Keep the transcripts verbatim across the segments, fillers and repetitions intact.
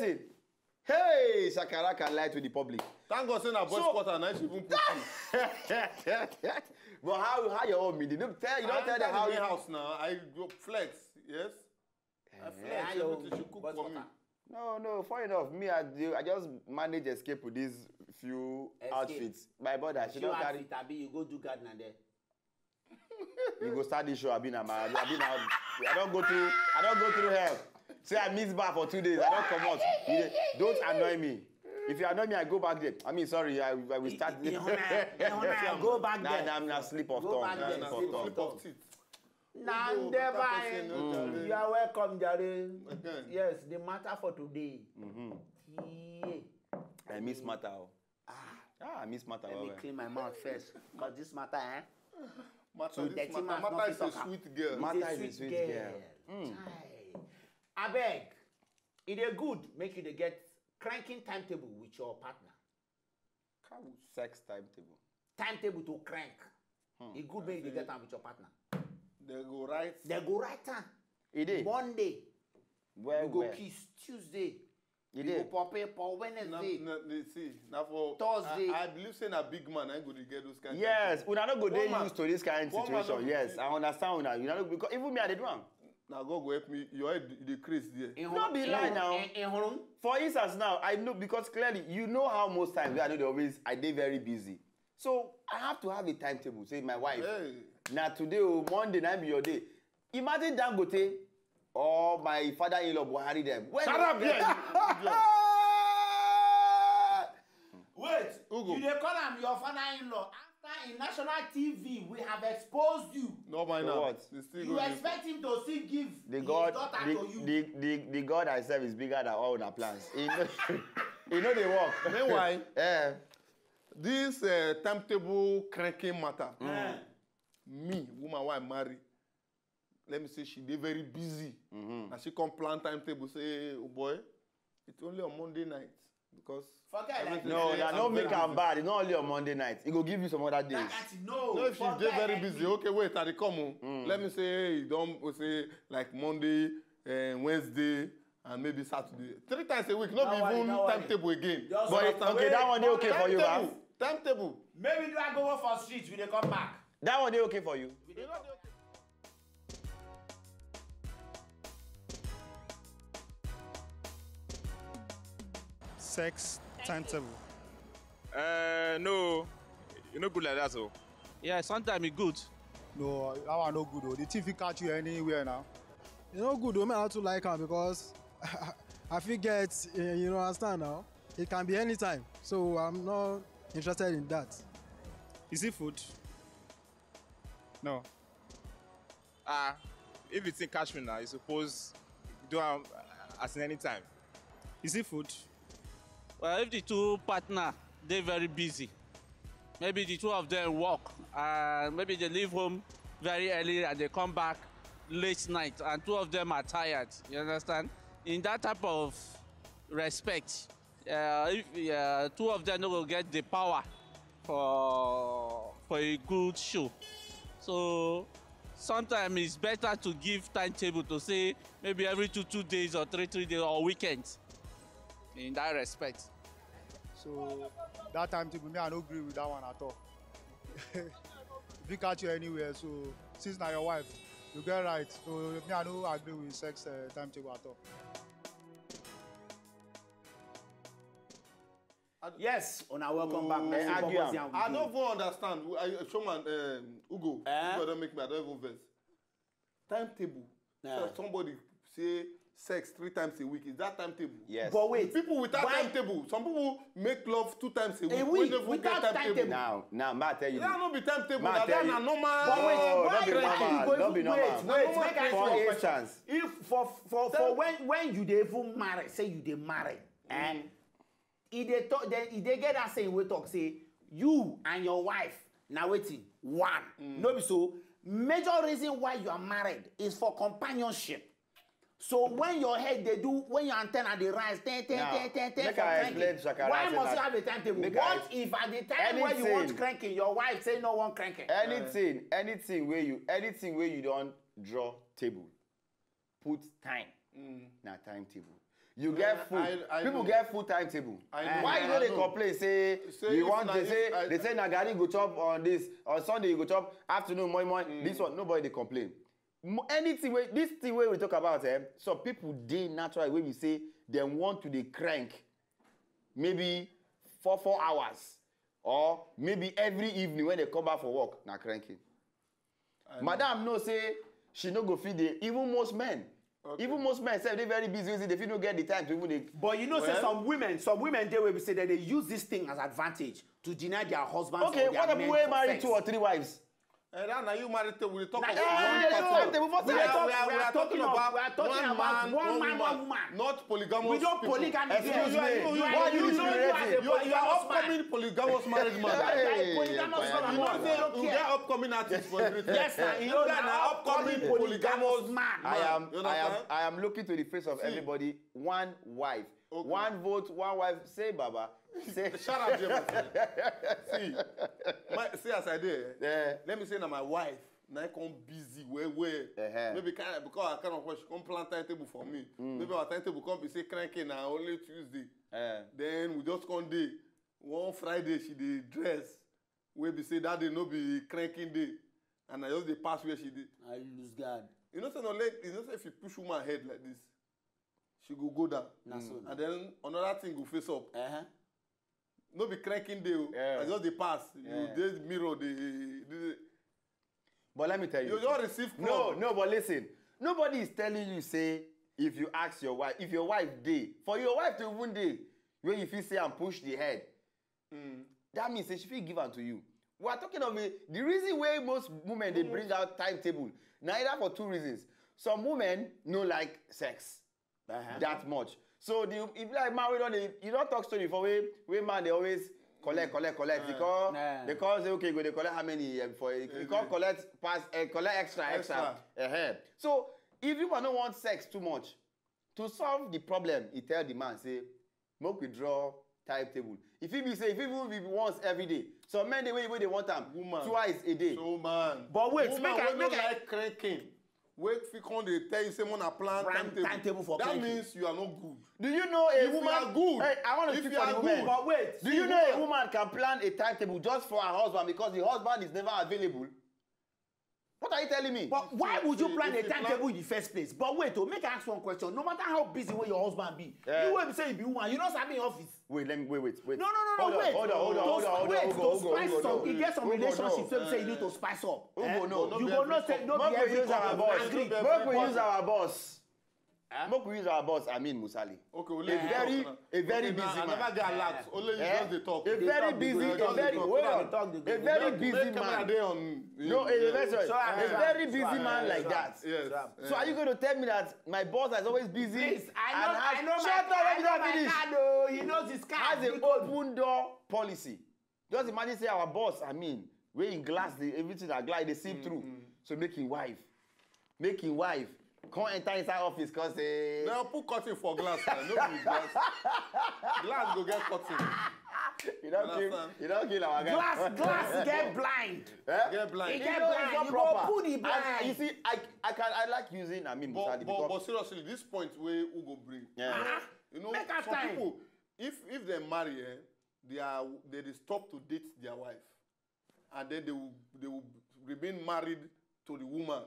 Wetin? Hey, Sakaraka lie to the public. Thank God say na boys So- quarter na she even put you. But how how your own mean? You don't tell you don't tell them the how main you House now. I go flex. Yes. I flex. Hello, Everything she cook boys for me. quarter. No, no, funny enough, me I do, I just manage escape with these few Escape. outfits. My brother, she Show don't carry. Outfit, abi you go do gardener there. You go start this show, Abi na my Abi na I don't go through I don't go through hell. Say I miss bar for two days. I don't come out. You dey- don't annoy me. If you annoy me, I go back there. I mean, sorry, I, I will start. You wanna, you wanna go back Nah, there. nah, nah, slip of Go tongue. back Nah, there. slip Slip of tongue. of teeth. Now, Ojo, Ndeba, better person, no, eh, jare. You are welcome, Jare. Again. Yes, the matter for today. Yeah. I miss matter. Oh. Ah, I miss matter. Let Well, me well. Clean my mouth first, because this matter, eh? Matter, So this dirty matter, mouth matter no is fit a talk am. sweet girl. Matter It's is a sweet girl. Chai. Abeg, e dey good make you dey get cranking timetable with your partner. Sex timetable. Timetable to crank. E good make you dey get am with your partner. They go right. They go write am. E dey. Monday, Well, you go well. Kiss. Tuesday, E you dey. Go pope for Na, Wednesday. na, they see. Now for Thursday. I, I believe say na big man. I go to get those kind. Yes, una no go dey One man- used to this kind of one man situation. no- Yes, I understand una. You know, because even me, I dey do am. Now God go help me. Your head they crazy there. In No be lie now. In, in Hurun. For instance, now I know because clearly you know how most times wey I no dey always I dey very busy, so I have to have a timetable. Say my wife, Hey. na today o Monday na be your day. Imagine Dangote or my father-in-law Buhari dem. When Shut they up, get- yeah. Wait, Ugo. You dey call am your father-in-law after in national T V we have exposed you. No mind So now. what? They still You go dey- expect him to still give The his God, daughter the, to you. the, the, the God I serve is bigger than all una plans. He know, he know they work. Meanwhile, Eh, this uh, timetable cranking matter. Eh. Me, woman, why I marry? Let me say she dey very busy. And she come plan timetable. Say, oh boy, it's only on Monday night because Forget like no, Yes, na I'm no make very am busy. Bad. It's not only on Monday night. He go give you some other days. That kind thing, no. No, if she Forget dey very like busy, me. Okay, wait, I dey come. Oh. Let me say you don we say like Monday, uh, Wednesday, and maybe Saturday. Three times a week, no No be worry, even no worry. timetable again. Just But wait. it, okay, that one dey okay for you, ba? Timetable. Timetable. Maybe do I go work for street? We dey come back. That one dey okay for you. Sex timetable. Uh, no, you no good like that, oh. Yeah, sometimes e good. No, that one no good o. The thing fit catch you anywhere now. E no good o. Me I no too like am because I fit get, eh, you know, understand now. It can be anytime, so I'm not interested in that. Is it food? No. Ah, if the thing catch me now, you suppose do am as in any time. Is it food? Well, if the two partner dey very busy, maybe the two of them work and maybe they leave home very early and they come back late night and two of them are tired, you understand? In that type of respect, uh, if uh, two of them no go get the power for for a good show. So sometimes it's better to give timetable to say maybe every two two days or three three days or weekends in that respect. So that timetable, me, I no agree with that one at all. If you catch you anywhere, so since na your wife, you get right. So me, I no agree with sex uh, timetable at all. Yes, una welcome back. Mercy argue Bobo am. Zion I with don't you. Even understand. Uh, Showman, um, Ugo, Eh? Ugo don't make me. I don't even vex. Timetable. Yeah. So somebody say sex three times a week. Is that timetable? Yes. But wait, People without why- timetable. Some people make love two times a week. A When week they even without get timetable. Now, now, ma tell you. That no be timetable. Ma That tell na you. normal. But wait, No, why no be why normal, you go no be even normal. wait, wait, Normal make I ask For you a question. instance. If for for for when when you dey even marry, say you dey marry, eh? E dey talk, then e dey get that saying wey talk say you and your wife na wetin one. No be so. Major reason why you are married is for companionship. So when your head dey do, when your antenna dey rise, ten ten Now, ten ten ten make for I cranking, explain to Shakara why say must you that- have a timetable? make What I- if at the time when you want Anything. cranking, your wife say no want cranking? Anything, anything where you, anything where you don't draw table, put time. Na timetable. You get food. I- I People know. Get food timetable. I know. Why you know I they know. complain? Say, Say you if want na- they if say I- they say na garri go chop on this on Sunday you go chop afternoon, morning, morning. This one nobody they complain. Mo- Anything wey this thing wey we talk about, eh? Some people dey natural wey we say dem want to dey crank maybe four four hours or maybe every evening when they come back for work na cranking. Madam know say she no go fit dey even most men. Even most men sef dey very busy wey say they fit no get the time to even dey. But you know, say Well- some women, some women dey wey be say that they use this thing as advantage to deny their husbands Okay, or their what men people wey for marry sex. Two or three wives? And that now you married to we talk Na of you one married person. to Table for We are, sex. we are, we are talking about We are talking one about man, one one man, woman, one woman. Not polygamous. We don't People. polygamy Excuse here. me. You are- Why you you know you are discriminating? the- You are, you you are are husband. upcoming polygamous married man. You are a polygamous Hey, man. You know I say don't you care. Get upcoming artists for everything. Yes, sir. You know You that are upcoming upcoming polygamous polygamous man. I am, You I am, understand? I am looking to the face of See. Everybody. One wife, Okay. One vote, one wife. Say, Baba. Say, Shut up, James. See, my, see as I did. Yeah. Let me say now my wife. Now I come busy well well. Uh-huh. Maybe kind of, because I kind of watch come plan timetable for me. Maybe our timetable come be say cranking na only Tuesday. Eh. Then we just come day. One Friday she dey dress. Wey be say that day no be cranking day. And I just dey pass where she dey. I lose guard. You know say no let you know say if you push woman head like this, she go go down. Na so. And then another thing go face up. Uh-huh. No be cranking day o. Yeah. I just dey pass. You Yeah. dey mirror dey. But let me tell you. You just receive No, crop. No, but listen. Nobody is telling you say if you ask your wife, if your wife dey, for your wife to even dey, when you feel say and push the head, that means say she fit give am to you. We are talking of a, the reason why most women they bring out timetable. Now either for two reasons. Some women no like sex that much. So the if like man we don't dey, you don't talk story for way way man they always collect collect collect. They call Yeah. they call say okay go they collect how many uh, for you call collect pass uh, collect extra extra. Extra. Uh-huh. So if you no want sex too much, to solve the problem, he tell the man say make we draw timetable. If he be say if he even be once every day, some men dey wey wey dey want am Woman. Twice a day. So man. But wait, Woman make I- wey make no I- Like cranking. Wey fit come dey tell you say una plan Plan timetable. Timetable for That cranking. Means you are not good. Do you know a If you woman? Are good. Hey, I want to If speak you for are the women. Good. But wait. Do you know a woman can plan a timetable just for her husband because the husband is never available? What are you telling me? But why would you See, plan a if you plan- timetable in the first place? But wait, to make I ask one question. No matter how busy wey your husband be, Yeah. you wey be say you be woman, you no sabi in office. Wait, let me wait, wait, wait. No, no, no, no, Hold on, wait. hold on, hold on, To hold on, hold wait, on, to hold on, spice hold on, some, hold e on. get some Hold on, relationships no. wey be say you need to spice up. Hold on, Eh? no. You go know say no be Make we every use our couple boss. agree. Make we use our boss. Make we use our boss, Amin Musali. Okay, we A very, a very busy man. Another guy laugh. Only you Eh? just dey talk. A very busy, a very, well, a very busy man. No, a very, sorry, a very busy man like that. Yes. So are you going to tell me that my boss is always busy? Please, I and know, has, I know shut my, up, I know my finish. Card, oh, he knows his card. Has an open door policy. Just imagine say our boss, I mean, wearing glass, the, everything that glass, they see through. So make him wife, make him wife, come enter inside office, cause say Now put curtain for glass. Now. No be glass. Glass go get curtain. You don't kill, you don't kill our guy. Glass, glass, get blind. Eh? Get blind. He You get know, blind. it's not You proper. go put the And blind. You see, I, I can, I like using, I mean, But, Musali but, but because seriously, this point where who go bring? Yeah. You know, Make a some time. People, if if they marry, eh, they are they dey stop to date their wife, and then they will they will remain married to the woman.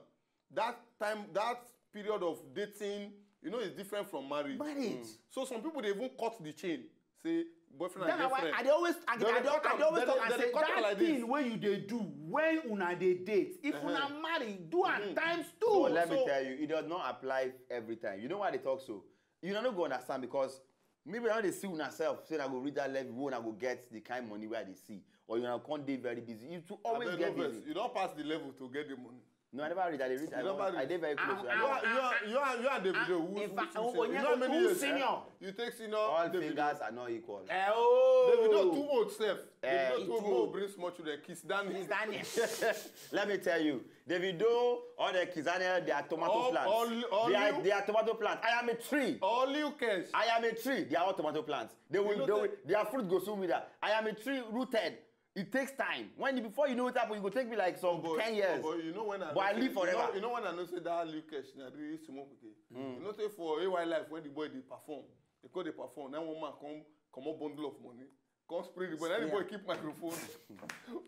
That time, that period of dating, you know, is different from marriage. Marriage. So some people they even cut the chain. Say boyfriend That's and why girlfriend. I dey always, I, They I, dey dey- cut I am- dey always they talk dey- and they say dey cut am that like thing this. Wey you dey do when una dey date, if una marry, do am times two. So let me So- tell you, it does not apply every time. You know why they talk so? You don't go understand because maybe I dey see una self, say I go reach that level when I go get the kind money where they see, or you know, can't dey very busy. You too always Abeg, get no vex. busy. You don't pass the level to get the money. No, I never reach. I dey reach. I, You never I reach. dey very close. You I are, know. you are, you are, you are Davido. Who, In who, fact, who, Onye- you know how many who years? Senior? You take Senior. All Davido. fingers are not equal. Eh, oh. Davido too old, sef. Eh, Davido he too old. too More old. Bring small children, kiss Danny. Is that it? Let me tell you, Davido, all the Kizania, they are tomato All- plants. all- all they, are, you- they are tomato plants. I am a tree. All you cash. I am a tree. They are all tomato plants. They will, know they say- will, their fruit goes soon with that. I am a tree rooted. It takes time. When you, before you know what happen, it go take me like some But- ten years. But you know when I But I know live say- you know- forever. You know when I know say that Lucas na really small pikin. You know say for A Y life when the boy dey perform, they call dey perform. Now one man come comot bundle of money, come spray the boy. Then the Yeah. Boy keep microphone,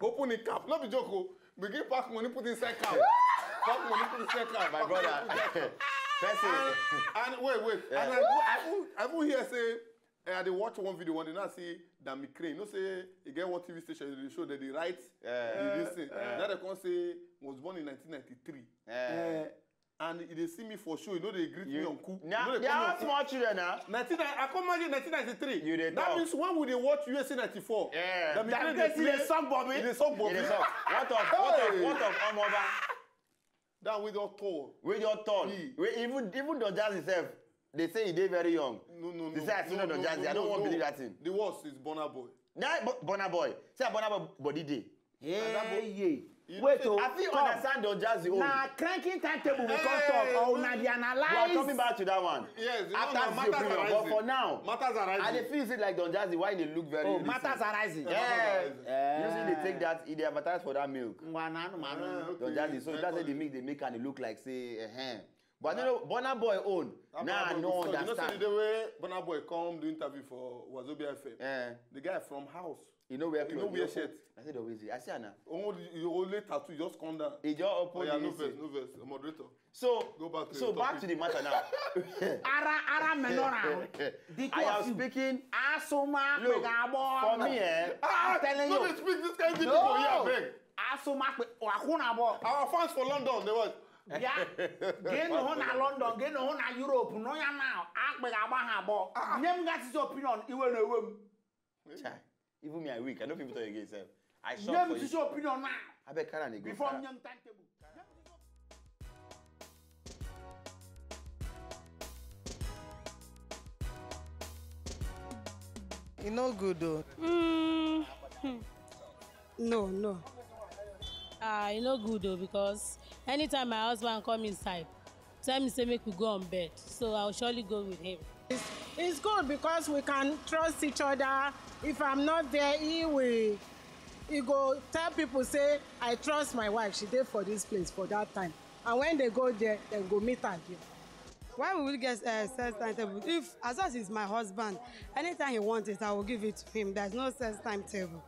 open the cap. No be joke o. Begin pack money put inside cap. Pack money put inside cap. My Pack brother, money put inside cap. person. And, and wait, wait. And I, I, even, I even hear say eh, I dey watch one video one day now see Dami Crane. You know say e get one T V station dey show that they write Yeah. the this thing. Now they come say was born in nineteen ninety-three. Eh. And e dey see me for show, you know they greet me You, uncle. now, You know they are all come small children now. Nineteen, I come imagine nineteen ninety-three. You dey That talk. Means when we dey watch U S A ninety-four. Yeah. That means That when place they dey play- suck Bobby. E dey suck Bobby. It is all. What of, what of, Hey! What of Amoba? That we don tall. We just tall. He- We even, even Don Jazzy himself, they say he dey very young. No, no, no. They say I still no, know Don no, Jazzy. no, I don't no, want to no. Believe that thing. The worst is Burna Boy. That Bo- Burna Boy. Say Burna Boy body day. Hey, You wait, know oh, I feel come. Understand Don Jazzy own. Na cranking timetable we come Hey, talk. Oh, we- na the We are analyze. Coming back to that one. Yes, you After know, this matters opinion, are but rising. for now, Matters are rising. I dey feel say like Don Jazzy, why they look very. Oh, This matters thing. are rising. Yeah. Matters are rising. You see, they take that. They advertise for that milk. Ngwa na anụmanụ. Ah, okay. Don Jazzy. So that's why they make, they make and it look like say, eh. But I don't know, Burna Boy own. Nah, I no understand. You know, say the day wey Burna Boy come do interview for Wazobia F M. Eh. The guy from house. You know where You know clothes. wear shirt. I said always. I see now. Only you only tattoo just come down. He just open Oh, yeah, no this verse, thing. No verse. Moderator. So, Go back to so the back topic. To the matter now. Ara, ara menora. The two I am of you. Speaking. Asụma Look, kpega abụọ. For me, eh. I'm telling No you. dey speak this kind thing for here, abeg. Asụma kpe akwụna abụọ. Our fans for London, they was. Bịa. Gị nụhụ na London, gị nụhụ na Europe, nọ ya na akpịga agba ha abụọ. Nye m gasịsị opinion, iwe na-ewe m. Chai, even me, I weak. I no fit talk again, sef. I Nye short m for you. Sisi opinion na. I beg carry and go. Before m nye m timetable. E no good o. Mm, hmm. No, no. Ah, e no good o, because anytime my husband come inside, tell me say make we go on bed, so I will surely go with him. It's good because we can trust each other. If I'm not there, he will, he go tell people say, "I trust my wife, she dey for this place for that time." And when they go there, they go meet her there. Why we will get uh, sex timetable? If as long as he's my husband, anytime he wants it, I will give it to him. There's no sex timetable.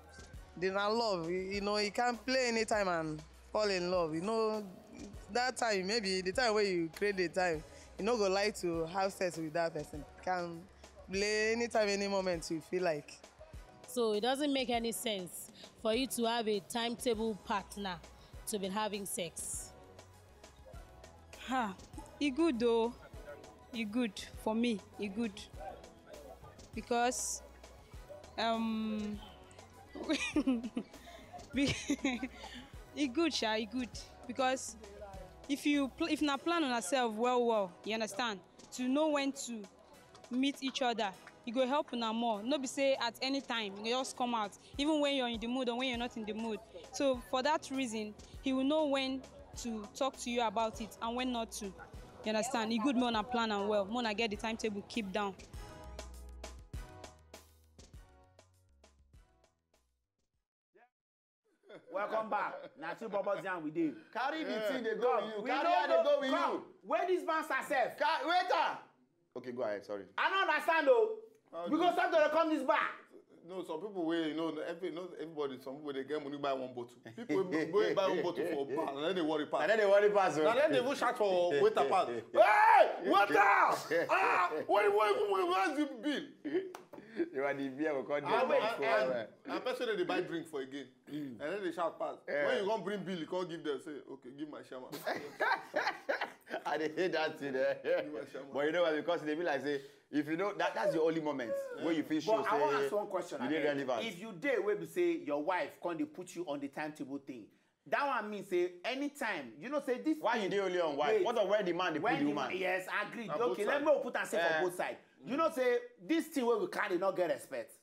They na love, you, you know, you can play anytime and fall in love. You know, that time, maybe the time where you create the time, you no go like to have sex with that person. You can play anytime, any moment you feel like. So it doesn't make any sense for you to have a timetable partner to be having sex. Ha, e good o. E good for me, e good because um be- e good sha, e good because if you pl- if na plan on yourself well well, you understand, to know when to meet each other, e go help una more. No be say at any time you go just come out, even when you're in the mood or when you're not in the mood. So for that reason, he will know when to talk to you about it and when not to. You understand? E good make una plan am well, make una get the timetable keep down. Welcome back. Na two bubbles yarn we dey. Carry the thing dey go with you. We Carry no her dey go go with come. You. Where this man herself? Ca- waiter. Okay, go ahead. Sorry. I no understand o. We go start to dey come this bar. No, some people wey you know, every, not everybody. Some people dey get money buy one bottle. People wey go buy one bottle for bar, na dem dey worry pass. And then they worry pass. Na Oh. Dem dey even shout for waiter pass. Hey, waiter! Ah, what what what what's the bill? You are the beer we call Ah, them. wait, Come um, on. And person dey buy drink for again. And then they shout pass. Yeah. When you come bring bill, you come give them, say, okay, give my shaman. I dey hate that thing. Eh? my shaman. But you know what? Because they be like say, if you know that, that's the only moment where you feel sure But I wan ask say one question. you dey Abeg. relevant. If you dey wey be say your wife come dey put you on the timetable thing, that one mean say anytime you know say this. Why you thing- dey only on wife? Wait. What of where the man dey put When the the woman? man, yes, agreed. Na both Okay, let side. me put am say Eh. for both sides. You know say this thing wey we carry no get respect.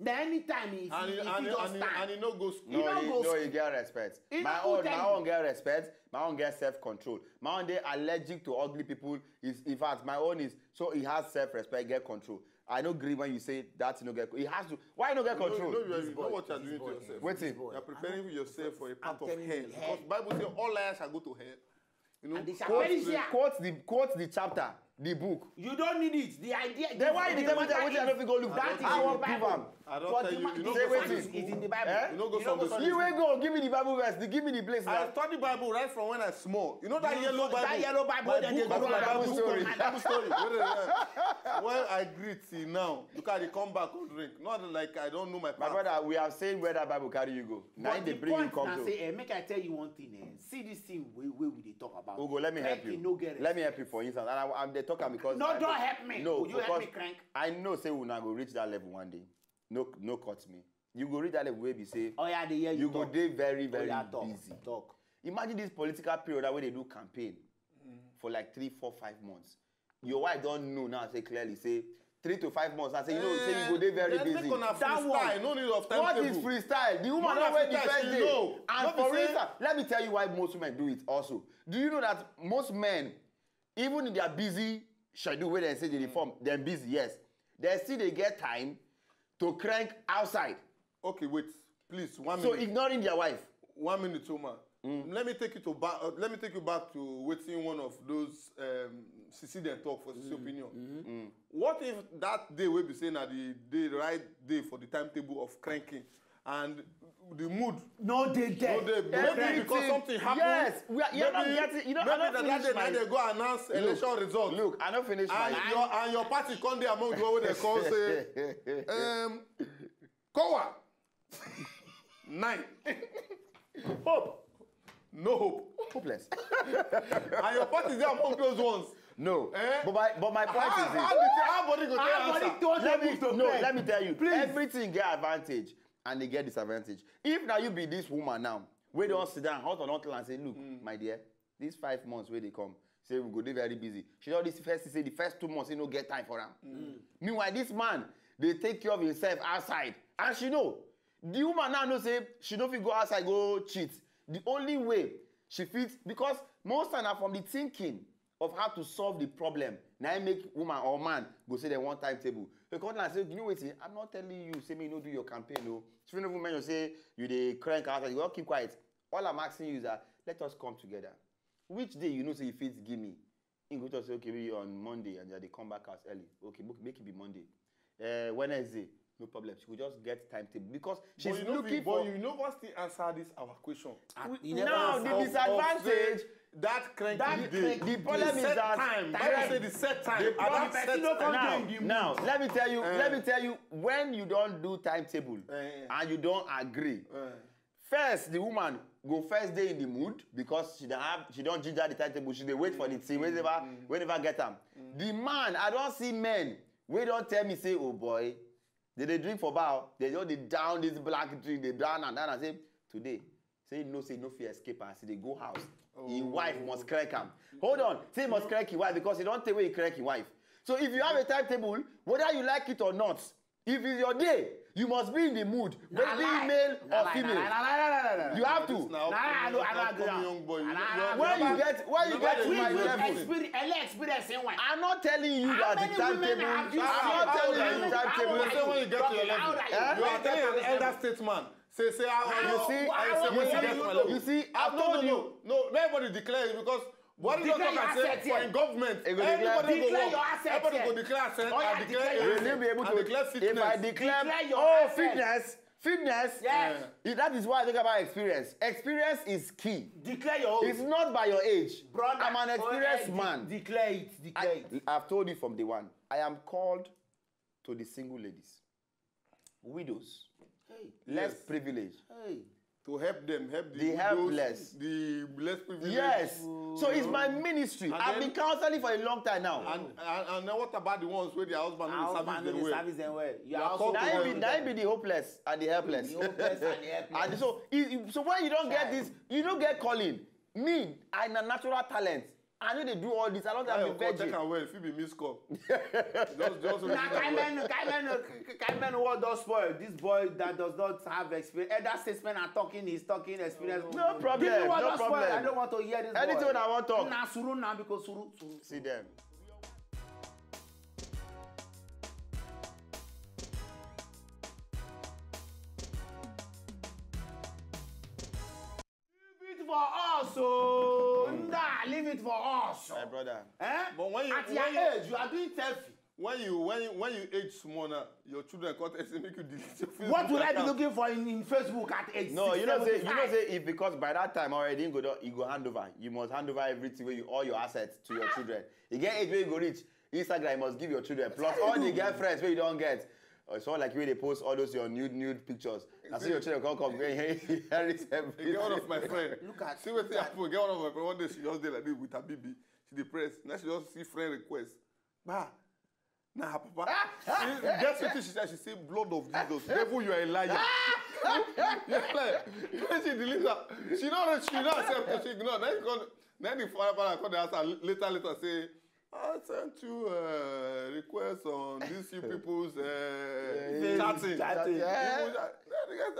Na anytime he And fit you, he and, fit you, just and, you, stand. And you no go. You No, don't you, go no, school. You get respect. He My don't go own, tell my you. Own get respect. My own get self control. My own dey allergic to ugly people. Is in fact, my own is so he has self respect, get control. I no gree when you say that you no get. He has to. Why you no get No, control? no, you are- This you know boy, what you are this doing to boy, yourself. this Wetin? boy. You are preparing yourself for a path of telling hell you, hell. Because Bible says all liars shall go to hell. You know, And they shall Quote, perish there. quote the quote the chapter, the book. You don't need it. The idea. Then why you the dey tell me that matter wetin I is- no fit go look? That is I in wan the prove Bible. am. I don't But tell the you, ma- you the no Say go fact wetin? is, it's in the Bible. Eh? You no go You no go Sunday You school. wey go give me the Bible verse, give me the place I now. Study Bible right from when I small. You know that You yellow for- Bible. That yellow Bible. My Then they book go of to my my Bible book story. of my Bible story. Wait, wait, wait. When I greet till now, look at the come back on drink. Not like I don't know my My path. Brother, we have seen where that Bible carry you go. Now But they the bring you point come na to. Say, eh, make I tell you one thing. Eh. See this thing wey wey we dey talk about. Ugo, let me help Make you. No get Let me respect. Help you for instance. And I, I'm the talker because No, I don't know- help me. No, Will you help because me, Crank? I know say we now go reach that level one day. No, no cut me. You go reach that level where be say Oh yeah, they hear you. you go Talk. dey very Oh, very yeah, talk, busy. Talk. Imagine this political period that where they do campaign for like three, four, five months. Your wife don't know now. Say clearly, say three to five months. I say you know, say you go dey Eh, very then busy. Make una That freestyle. one. No need of What is timetable. Freestyle? The woman What don't is wait the freestyle? first She day. know. And No be for say- instance, let me tell you why most women do it also. Do you know that most men, even in their busy schedule where they say they form, they're busy, yes. They still they get time to crank outside. Okay, wait, please, one So minute. Ignoring their wife. One minute, Oma. Let me take you to back. Uh, let me take you back to waiting one of those um, Sisi dem talk for Sisi opinion. What if that day wey be say na the day right day for the timetable of cranking and the mood No, they there. No dey maybe because Everything. Something happen. Yes, we are- you're not Maybe- getting- you know, I Maybe don't that finish day my- na they go announce election result. Look, I don't finish and my. your and your party come dey among the one wey dem call say um, Kowa nine hope no hope Hopeless. And your party dey among those ones. No. Eh? But my but my point How, is this. how, the, how body go take How body answer? don't No, dey move to no, crank? Let me tell you. Please. Everything get advantage and they get disadvantage. If now you be this woman now, where they all sit down, hot or not, and say, look, my dear, these five months where they come, say we go dey very busy. She already first say the first two months he no get time for am. Meanwhile, this man they take care of himself outside, and she know. The woman now know say she no fit go outside go cheat. The only way she fit because most time na from the thinking of how to solve the problem na im make woman or man go say dem wan timetable. They come down and say, you know wetin, I'm not telling you say make you no do your campaign o. She fit no even mention say you dey crank outside, you go keep quiet. All I'm asking you is that let us come together. Which day you know say you fit give me? He go talk say okay, maybe on Monday and they come back as early. Okay, make, make it be Monday. Uh, Wednesday, no problem. She go just get timetable because she's But you know, looking but for. You never still answer this our question. Ah, We- you never now answer. The disadvantage. That crank That you dey. crank- The problem The is set that time. the Bible problem- say the set time. the At that problem- set Person no come time. Now, dey in the now, mood. let me tell you, Eh. let me tell you, when you don't do timetable Eh. And you don't agree, Eh. first the woman go first day in the mood because she don have she don ginger the timetable, she dey wait for the thing wey never wey never get am. The man, I don see men wey don tell me say, oh boy, they dey drink for bar, they just dey down this black drink, dey down and down and say, today, say no, say no fit escape as e dey go house. Him wife must crack am. Hold on, say he must crack him wife because he don tey wey he crack him wife. So if you have a timetable, whether you like it or not, if it's your day, you must be in the mood, whether being male or female. You have to. When you get when you get to my level, I'm not telling you that the timetable. I'm not telling you the timetable. When you get to your level, you are telling an elder statesman. Say, say, how You see, you see, you see, I told you. No, no, everybody declare it because what you talk and say for in government, everybody go work, everybody go declare asset and declare You need be able to. and declare If I fitness. declare, Declare your oh, asset. Fitness, fitness. Yes. It- that is why I talk about experience. Experience is key. Declare your own. It's not by your age. Brother, I'm an oh, experienced eh, de- man. Declare it. Declare I, it. I've told you from day one. I am called to the single ladies, widows, Hey. less Yes. privileged. Hey. To help them, help the The widows, helpless. The less privileged. Yes. So it's my ministry. And I've then- been counseling for a long time now. And, and and then what about the ones where their husband Our no dey man service no them dey well? service them well. You are are also called Now to it help be, one now of it be them. The hopeless and the helpless. The hopeless and the helpless. And so, it, it- so when you don't get Child. This, you don't get calling. Me, I'm a natural talent. I know they do all this. I don't Why have your the call virgin. Take am well if you be miss call. Just just Na kind men, kind men, kind men what don spoil. This boy that does not have experience. Elder statesmen are talking, he's talking experience. No problem. This one No don spoil. I problem. Don't want to hear this Anything boy. I want talk. Na suru na because suru, suru. See them. Leave it for us, oh. Nah, leave it for us. My brother. Eh? But when you- At your when you- age, you are doing selfie. When you when you, when you age small now, your children come tell say make you delete your Facebook What will I be account. Looking for in, in Facebook at age? No, you know say you know say if because by that time already you go don- you go hand over. You must hand over everything wey you all your assets to your children. You get age wey you go reach Instagram, you must give your children plus all the girlfriends wey you don get. Uh, so like you dey post all those your nude nude pictures. I see your children come come. Hey, hey, E get one of my friend. Look at- See wetin happen. E get one of my friend. One day she just dey like this with her baby. She dey press. Now she just see friend request. Bah, na her papa. She- Guess wetin she said? She say, "Blood of Jesus, devil, you are a liar." You are like, when she delete her, she no she no accept. She ignore. Then she come. Then the father father come dey ask her later later say, "I sent you a request on this you people's uh, chatting." Chatting. You people chat-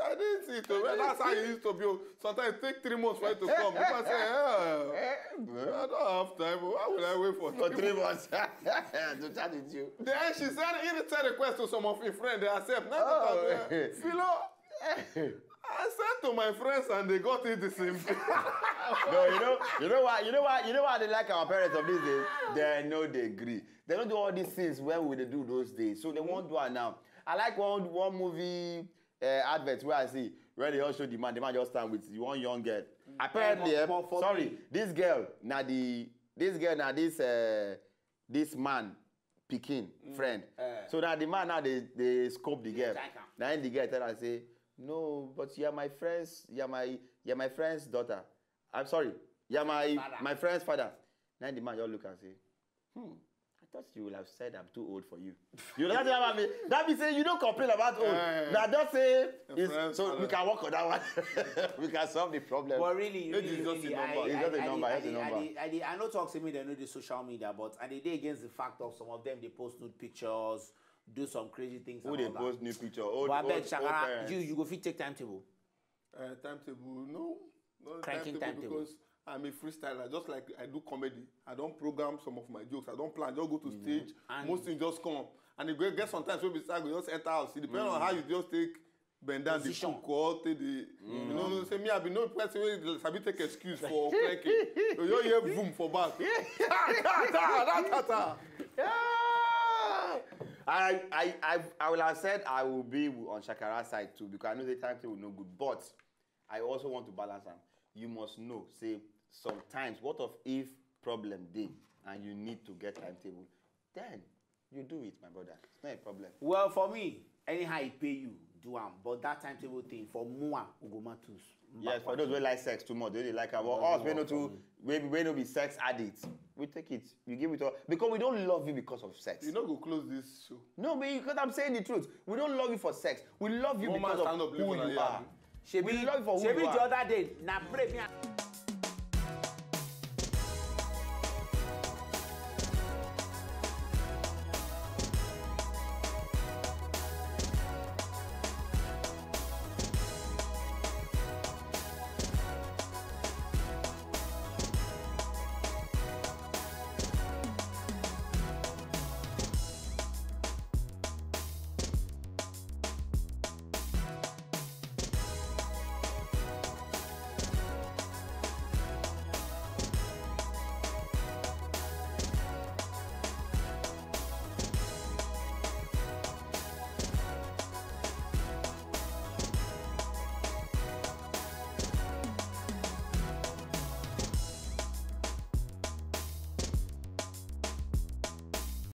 I didn't see it. Oh. Well, that's how you used to be. Oh. Sometimes it take three months for it to come. People say, "Yeah, I don't have time. Why would I wait for For three months to chat with you. Then she sent a request to some of her friends. They accept. Now Oh. Philo, I sent to my friends and they got it the same thing. No, you know, you know why, you know why, you know why they like our parents of these days. They know they agree. They don't do all these things when we dey do those days. So they won't do it now. I like one one movie uh, advert where I see where they all show the man. The man just stand with the one young girl. Apparently, Eh, eh, but for sorry, me- this girl now the this girl now this uh, this man picking friend. So now the man now they they scope the girl. Check am. Now the girl tell her say, "No, but you're my friend's, you're my you're my friend's daughter. I'm sorry, you're my Father. My friend's father." Now the man just look and say, "Hmm, I thought you would have said I'm too old for you." You know that thing about me. That means say you don't complain about old. Eh. Now just say Your it's, friend's so we father. Can work on that one. We can solve the problem. But really, Age really, is just a really, number. I, It's I, just a I, number, I, just a I, number. I, I, I, I know talk say me they know the social media, but I dey dey against the fact of some of them they post nude pictures, do some crazy things. Who And they all that. Post new picture? Old, But I beg old, old Shakara, parents. You you go fit take timetable. Uh, timetable, no. No Cranking timetable. Because I'm a freestyler, just like I do comedy. I don't program some of my jokes. I don't plan. I just go to stage. And- Most things just come. And you go get sometimes when we start, we just enter house. It depends on how you just take bend down Position. The cook or take the. You know, say me, I be no person wey sabi take excuse for cranking. You just hear boom for back. Ta, ta, ta, ta, ta, ta. Yeah. I, I, I, I will have said I will be on Shakara side too because I know the timetable no good. But I also want to balance am. You must know, say sometimes what of if problem dey and you need to get timetable, then you do it, my brother. It's not a problem. Well, for me, anyhow it pay you, do am, but that timetable thing for mua ugomatus. Yes, for those wey like sex too much, they dey like am. But Doesn't us wey no work for too, wey wey no be sex addict, we take it. We give it all because we don't love you because of sex. You no go close this show. No, but because I'm saying the truth, we don't love you for sex. We love you One man because stand of up, leave who una you here, are. abi? We love you for who Shebi you the are. Other day na pray me and